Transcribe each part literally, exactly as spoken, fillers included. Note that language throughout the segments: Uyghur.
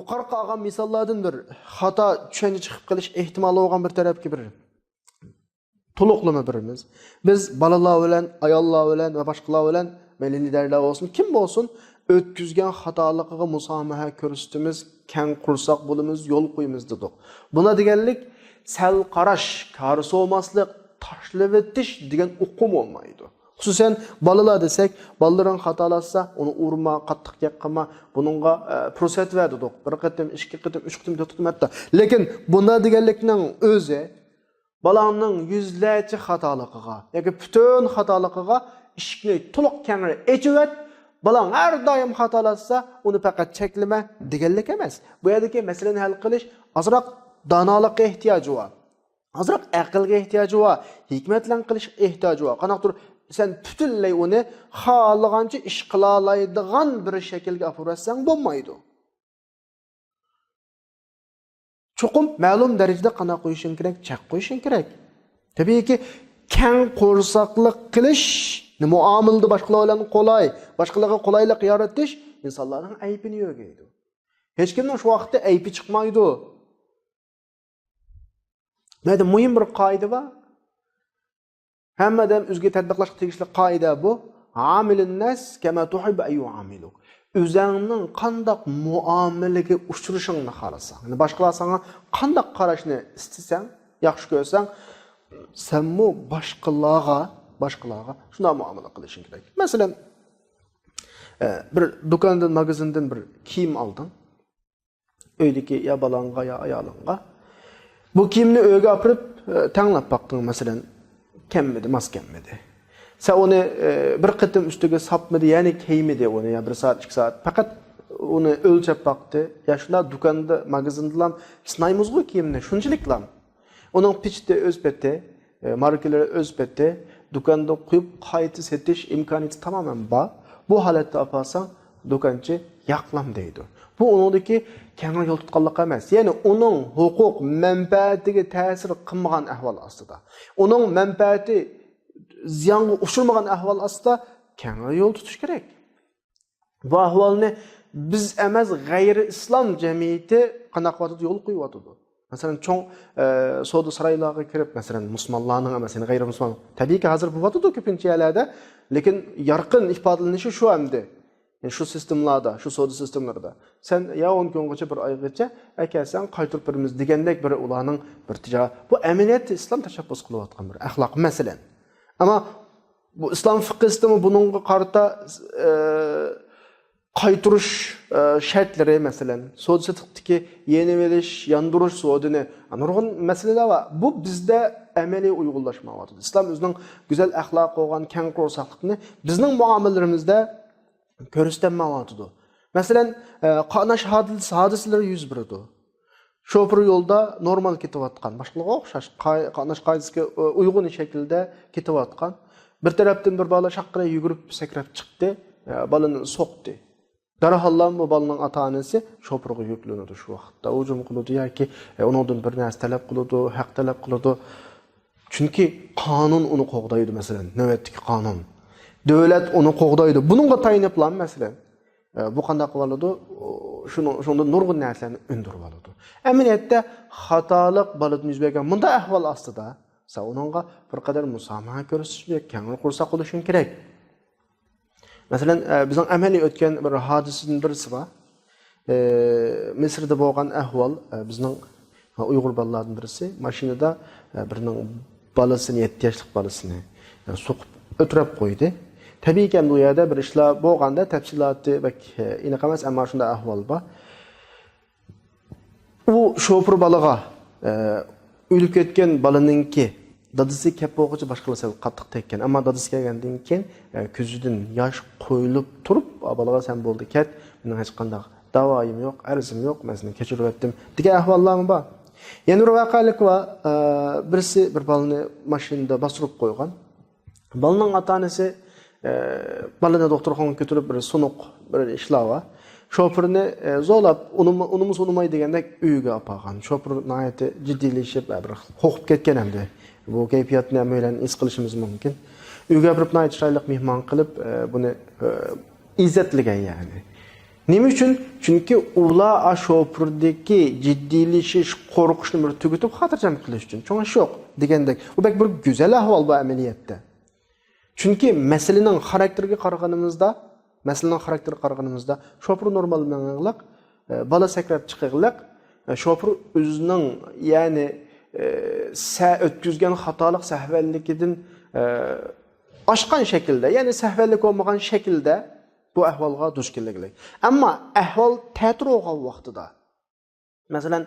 يۇقىرىقى ئالغان مىساللاردىن بىر خاتا چۈشەنچە چىقىپ قېلىش ئېھتىمالى بولغان بىر تەرەپكە بىر تولۇقلىما بېرىمىز. بىز بالىلار بىلەن، ئاياللار بىلەن ۋە باشقىلار بىلەن، مەيلى لىدەرلەر بولسۇن، كىم بولسۇن، ئۆتكۈزگەن خاتالىقىغا مۇسامىھە كۆرسىتىمىز، كەڭ قورساق بولىمىز، يول قويىمىز دېدۇق. بۇنىڭ دېگەنلىك سەل قاراش، كارى سوۋماسلىق، تاشلىۋېتىش دېگەن ئۇقۇم بولمايدۇ. خۇسۇسەن بالىلار دېسەك، بالىلىرىڭ خاتالاشسا، ئۇنى ئۇرما، قاتتىق گەپ قىلما، بۇنىڭغا، ئە، پۇرسەت بەر دېدۇق. بىر قېتىم، ئىككى قېتىم، ئۈچ قېتىم، تۆت قېتىم ھەتتا. لېكىن بۇنداق دېگەنلىكنىڭ ئۆزى بالاڭنىڭ يۈزلەرچە خاتالىقىغا ياكى پۈتۈن خاتالىقىغا ئىشىكنى تولۇق كەڭرى ئېچىۋەت، بالاڭ ھەر دائىم خاتالاشسا، ئۇنى پەقەت چەكلىمە دېگەنلىك ئەمەس. بۇ يەردىكى مەسىلىنى ھەل قىلىش ئازراق دانالىققا ئېھتىياجى بار. ئازراق ئەقىلگە ئېھتىياجى بار، ھېكمەت بىلەن قىلىشقا ئېھتىياجى بار. قانداقتۇر سەن پۈتۈنلەي ئۇنى خالىغانچە ئىش قىلالايدىغان بىر شەكىلگە ئاپىرىۋەتسەڭ بولمايدۇ. چوقۇم مەلۇم دەرىجىدە قانداق قويۇشۇڭ كېرەك؟ چەك قويۇشۇڭ كېرەك. تەبىئىيكى، كەڭ قورساقلىق قىلىش، مۇئامىلىدە باشقىلار بىلەن قولاي، باشقىلارغا قولايلىق يارىتىش ئىنسانلارنىڭ ئەيىبىنى يۆگەيدۇ. ھېچكىمنىڭ شۇ ۋاقىتتا ئەيىبى چىقمايدۇ. بۇ يەردە مۇھىم بىر قائىدە بار. ھەممە ئادەم ئۆزىگە تەتبىقلاشقا تېگىشلىك قائىدە بۇ. «عامل الناس كما تحب أن يعاملوك». ئۆزەڭنىڭ قانداق مۇئامىلىگە ئۇچرىشىڭنى خالىساڭ، يەنى باشقىلار ساڭا قانداق قاراشنى ئىستىسەڭ، ياخشى كۆرسەڭ، سەنمۇ باشقىلارغا، باشقىلارغا شۇنداق مۇئامىلە قىلىشىڭ كېرەك. مەسىلەن، ئە، بىر دۇكاندىن، ماگازىندىن بىر كىيىم ئالدىڭ. ئۆيدىكى يا بالاڭغا، يا ئايالىڭغا. بۇ كىيىمنى ئۆيگە ئاپىرىپ، ئە، تەڭلەپ باقتىڭ، مەسىلەن، كەممىدى، ماس كەممىدى. سەن ئۇنى، ئە، بىر قېتىم ئۈستىگە ساپمىدى، يەنى كىيمىدى ئۇنى، يا بىر سائەت، ئىككى سائەت. پەقەت ئۇنى ئۆلچەپ باقتى. يا شۇنداق دۇكاندا، ماگازىندىلا سىنايمىزغۇ كىيىمنى، شۇنچىلىكلا. ئۇنىڭ پېچىتى ئۆز پېتى، ئە، ماركىلىرى ئۆز پېتى، دۇكاندا قويۇپ قايتا سېتىش ئىمكانىيىتى تامامەن بار. بۇ ھالەتتە ئاپارساڭ، دۇكانچى ياقلام دەيدۇ. بۇ ئۇنىڭدىكى كەڭرى يول تۇتقانلىق ئەمەس. يەنى ئۇنىڭ ھوقۇق مەنپەئەتىگە تەسىر قىلمىغان ئەھۋال ئاستىدا، ئۇنىڭ مەنپەئەتى زىيانغا ئۇچرىمىغان ئەھۋال ئاستىدا كەڭرى يول تۇتۇش كېرەك. بۇ ئەھۋالنى بىز ئەمەس، غەيرىي ئىسلام جەمئىيىتى قانداق قىلىۋاتىدۇ؟ يول قويۇۋاتىدۇ. مەسىلەن، چوڭ، ئە، سودا سارايلارغا كىرىپ، مەسىلەن، مۇسۇلمانلارنىڭ ئەمەس، يەنى غەيرىي مۇسۇلمان. تەبىئىيكى، ھازىر بولۇۋاتىدۇ كۆپىنچە يەرلەردە، لېكىن يارقىن ئىپادىلىنىشى شۇ ئەمدى. يەنى شۇ سىستېمىلاردا، شۇ سودا سىستېمىلىرىدا. سەن يا ئون كۈنگىچە، بىر ئايغىچە ئەكەلسەڭ، قايتۇرۇپ بېرىمىز دېگەندەك بىر ئۇلارنىڭ بىر تىجارەت. بۇ ئەمەلىيەتتە ئىسلام تەشەببۇس قىلىۋاتقان بىر ئەخلاق، مەسىلەن. ئەمما بۇ ئىسلام فىقھىسىدىمۇ بۇنىڭغا قارىتا، ئە، قايتۇرۇش، ئە، شەرتلىرى، مەسىلەن، سودا سېتىقتىكى يېنىۋېلىش، ياندۇرۇش سودىنى، نۇرغۇن مەسىلىلەر بار. بۇ بىزدە ئەمەلىي ئۇيغۇنلاشمايۋاتىدۇ. ئىسلام ئۆزىنىڭ گۈزەل ئەخلاقى بولغان كەڭ قورساقلىقنى بىزنىڭ مۇئامىلىلىرىمىزدە كۆرسىتەلمەيۋاتىدۇ. مەسىلەن، ئە، قاتناش ھادىس-، ھادىسىلىرى يۈز بېرىدۇ. شوپۇر يولدا نورمال كېتىۋاتقان، باشقىلارغا ئوخشاش قا-، قاتناش قائىدىسىگە، ئۇ-، ئۇيغۇن شەكىلدە كېتىۋاتقان. بىر تەرەپتىن بىر بالا شاققىدە يۈگۈرۈپ سەكرەپ چىقتى، ئە، بالىنى سوقتى. دەرھاللا بۇ بالىنىڭ ئاتا-ئانىسى شوپۇرغا يۈكلىنىدۇ شۇ ۋاقىتتا. ھۇجۇم قىلىدۇ ياكى، ئە، ئۇنىڭدىن بىر نەرسە تەلەپ قىلىدۇ، ھەق تەلەپ قىلىدۇ. چۈنكى قانۇن ئۇنى قوغدايدۇ، مەسىلەن، نۆۋەتتىكى قانۇن. دۆلەت ئۇنى قوغدايدۇ. بۇنىڭغا تايىنىپلا، مەسىلەن، ئە، بۇ قانداق قىلىۋالىدۇ؟ شۇنىڭ، شۇنىڭدىن نۇرغۇن نەرسىلەرنى ئۈندۈرۈۋالىدۇ. ئەمەلىيەتتە خاتالىق بالىدىن يۈز بەرگەن مۇنداق ئەھۋال ئاستىدا، سەن ئۇنىڭغا بىر قەدەر مۇسامىھە كۆرسىتىش، كەڭرى قورساق بولۇشۇڭ كېرەك. مەسىلەن، ئە، بىزنىڭ ئەمەلىي ئۆتكەن بىر ھادىسىدىن بىرسى بار. ئە، مىسىردا بولغان ئەھۋال، ئە، بىزنىڭ ئۇيغۇر بالىلاردىن بىرسى ماشىنىدا، ئە، بىرىنىڭ بالىسىنى، يەتتە ياشلىق بالىسىنى، ئە، سوقۇپ ئۆلتۈرۈپ قويدى. تەبىئىيكى، ئەمدى ئۇ يەردە بىر ئىشلار بولغاندا تەپسىلاتى بەك، ئە، ئېنىق ئەمەس، ئەمما شۇنداق ئەھۋال بار. ئۇ شوپۇر بالىغا، ئە، ئۆلۈپ كەتكەن بالىنىڭكى دادىسى كەپ بولغۇچە باشقىلار سەل قاتتىق تەگكەن. ئەمما دادىسى كەلگەندىن كېيىن، ئە، كۆزىدىن ياش قۇيۇلۇپ تۇرۇپ، «ئا، بالىغا سەن بولدى، كەت، مېنىڭ ھېچقانداق داۋايىم يوق، ئەرزىم يوق، مەن سېنى كەچۈرۈۋەتتىم» دېگەن ئەھۋاللارمۇ بار. يەنە بىر ۋەقەلىك بار، ئە، بىرسى بىر بالىنى ماشىنىدا باستۇرۇپ قويغان. بالىنىڭ ئاتا-ئانىسى، ئە، بالىنى دوختۇرخانىغا كۆتۈرۈپ، بىر سۇنۇق، بىر ئىشلار بار. شوپۇرنى، ئە، زورلاپ، ئۇنىما-، ئۇنىمىسا ئۇنىماي دېگەندەك ئۆيىگە ئاپارغان. شوپۇر ناھايىتى جىددىيلىشىپ، ئە، بىر قورقۇپ كەتكەن ئەمدى. بۇ كەيپىياتنى ھەممەيلەن ھېس قىلىشىمىز مۇمكىن. ئۆيگە ئاپىرىپ، ناھايىتى چىرايلىق مېھمان قىلىپ، ئە، بۇنى، ئە، ئىززەتلىگەن، يەنى. نېمە ئۈچۈن؟ چۈنكى ئۇلار ئا شوپۇردىكى جىددىيلىشىش، قورقۇشنى بىر تۈگىتىپ، خاتىرجەم قىلىش ئۈچۈن. چوڭ ئىش يوق دېگەندەك. ئۇ بەك بىر گۈزەل ئەھۋال بۇ ئەمەلىيەتتە. چۈنكى مەسىلىنىڭ خاراكتېرىگە قارىغىنىمىزدا، مەسىلىنىڭ خاراكتېرىگە قارىغىنىمىزدا، شوپۇر نورمال مېڭىغلىق، ئە، بالا سەكرەپ چىقىغلىق، ئە، شوپۇر ئۆزىنىڭ، يەنى، ئە، سە-، ئۆتكۈزگەن خاتالىق سەھۋەنلىكىدىن، ئە، ئاشقان شەكىلدە، يەنى سەھۋەنلىك بولمىغان شەكىلدە بۇ ئەھۋالغا دۇچ كېلىگلىك. ئەمما ئەھۋال تەتۈر بولغان ۋاقتىدا، مەسىلەن،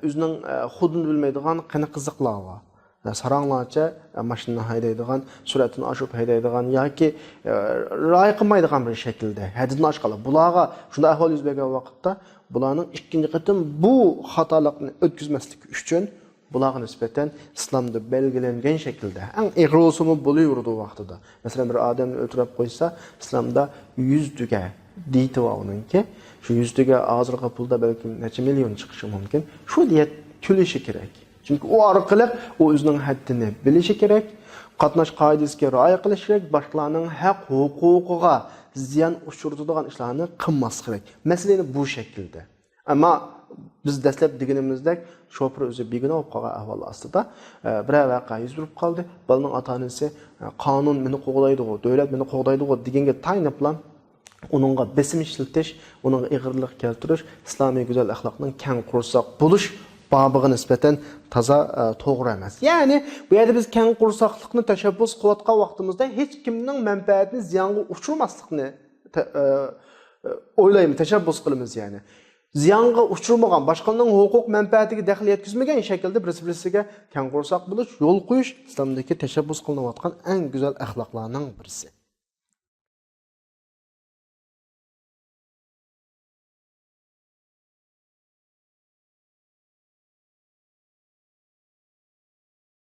ئۆزىنىڭ، ئە، خۇدىنى بىلمەيدىغان قېنىق قىزىقلارغا، ئە، ساراڭلارچە، ئە، ماشىنىنى ھەيدەيدىغان، سۈرئەتتىن ئاشۇرۇپ ھەيدەيدىغان ياكى، ئە، رىئايە قىلمايدىغان بىر شەكىلدە ھەددىدىن ئاشقانلار، بۇلارغا شۇنداق ئەھۋال يۈز بەرگەن ۋاقىتتا، بۇلارنىڭ ئىككىنچى قېتىم بۇ خاتالىقنى ئۆتكۈزمەسلىك ئۈچۈن، بۇلارغا نىسبەتەن ئىسلامدا بەلگىلەنگەن شەكىلدە، ئەڭ ئېغىر بولسىمۇ بولۇۋېرىدۇ ۋاقتىدا. مەسىلەن، بىر ئادەمنى ئۆلتۈرۈپ قويسا، ئىسلامدا يۈز تۆگە دېيىتى بار ئۇنىڭكى. شۇ يۈز تۆگە ھازىرقى پۇلدا بەلكىم نەچچە مىليون چىقىشى مۇمكىن. شۇ دېيەت تۆلىشى كېرەك. چۈنكى ئۇ ئارقىلىق ئۇ ئۆزىنىڭ ھەددىنى بىلىشى كېرەك. قاتناش قائىدىسىگە رىئايە قىلىش كېرەك. باشقىلارنىڭ ھەق ھوقۇقىغا زىيان ئۇچرىتىدىغان ئىشلارنى قىلماسلىق كېرەك. مەسىلىنى بۇ شەكىلدە. ئەمما بىز دەسلەپ دېگىنىمىزدەك، شوپۇر ئۆزى بىگۇناھ بولۇپ قالغان ئەھۋال ئاستىدا، ئە، بىرەر ۋەقە يۈز بېرىپ قالدى. بالىنىڭ ئاتا-ئانىسى، ئە، قانۇن مېنى قوغدايدىغۇ، دۆلەت مېنى قوغدايدىغۇ دېگەنگە تايىنىپلا، ئۇنىڭغا بېسىم ئىشلىتىش، ئۇنىڭغا ئېغىرلىق كەلتۈرۈش ئىسلامىي گۈزەل ئەخلاقنىڭ كەڭ قورساق بولۇش بابىغا نىسبەتەن تازا، ئە، توغرا ئەمەس. يەنى بۇ يەردە بىز كەڭ قورساقلىقنى تەشەببۇس قىلىۋاتقان ۋاقتىمىزدا ھېچ كىمنىڭ مەنپەئەتىنى زىيانغا ئۇچۇرماسلىقنى تە-، ئە، ئە، ئويلايمىز، تەشەببۇس قىلىمىز يەنى. زىيانغا ئۇچرىمىغان، باشقىلارنىڭ ھوقۇق مەنپەئەتىگە دەخلى يەتكۈزمىگەن شەكىلدە بىرسى-بىرسىگە كەڭ قورساق بولۇش، يول قويۇش ئىسلامدىكى تەشەببۇس قىلىنىۋاتقان ئەڭ گۈزەل ئەخلاقلارنىڭ بىرسى.